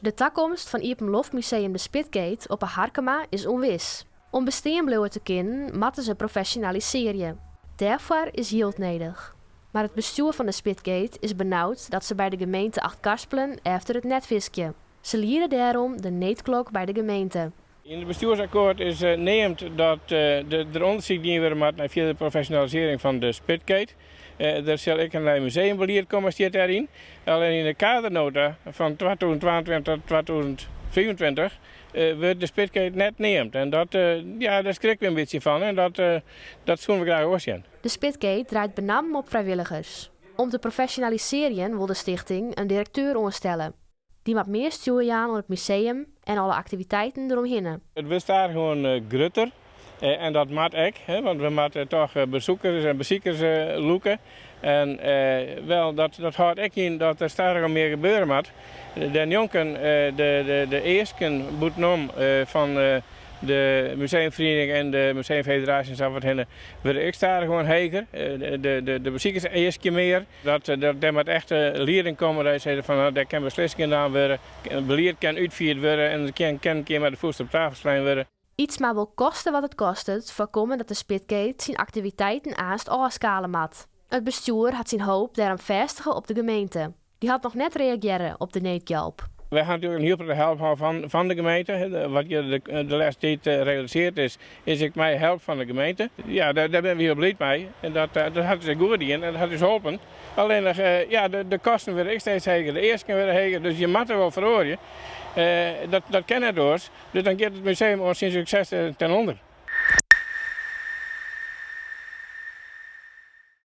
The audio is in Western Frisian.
De takomst fan iepenloftmuseum De Spitkeet op 'e Harkema is ûnwis. Om bestean bliuwe te kinnen, moatte se profesjonalisearje. Dêrfoar is jild nedich. Mar it bestjoer fan De Spitkeet is benaud dat se by de gemeente Achtkarspelen efter it net fiskje. Se liede dêrom de needklok by de gemeente. Yn it bestjoersakkoart is neamd dat der ûndersyk dien wurde moat nei fierdere profesjonalisearring fan De Spitkeet. Der sil ek in nij museumbelied komme, stiet dêryn. Allinnich yn de kadernota fan 2022 tot 2025 wurdt De Spitkeet net neamd. En dat, ja, dêr skrikke we in bytsje fan en dat, dat soene we graach oars sjen. De Spitkeet draait benammen op frijwilligers. Om te profesjonalisearjen wol de stichting in direkteur oanstelle. Dy moat mear stjoer jaan oan it museum en alle aktiviteiten deromhinne. It wurdt stadichoan grutter en dat moat ek, want we moatte toch besoekers en besikers lûke. En wel, dat hâldt ek yn dat der stadichoan mear gebeure moat. Dêrnjonken de easken bûtenom fan de museumferiening en de museumfederaasje ensafuorthinne wurde ek stadichoan heger. De besikers easkje mear. Dat der moat echt lieding komme dat je sizze fan no, dêr kin beslissingen naam wurde, belied kin útfierd wurde en der kin in kear mei de fûst op tafel slein wurde. Ytsma wol koste wat it kostet foarkomme dat De Spitkeet syn aktiviteiten aanst ôfskale moat. It bestjoer hat syn hoop dêrom fêstige op de gemeente. Dy hat noch net reagearre op de needgjalp. Wy ha natuerlik in hiel protte help hân fan de gemeente. Wat hjir de lêste tiid realisearre is, is ek mei help fan de gemeente. Ja, dêr binne we hiel bliid mei. En dat hat ús ek goed dien en dat hat ús holpen. Allinnich, ja, de kosten wurde ek steeds heger, de easken wurde heger, dus je moatte wol feroarje. Dat kin net oars. Dus dan giet it museum oan syn sukses ten ûnder.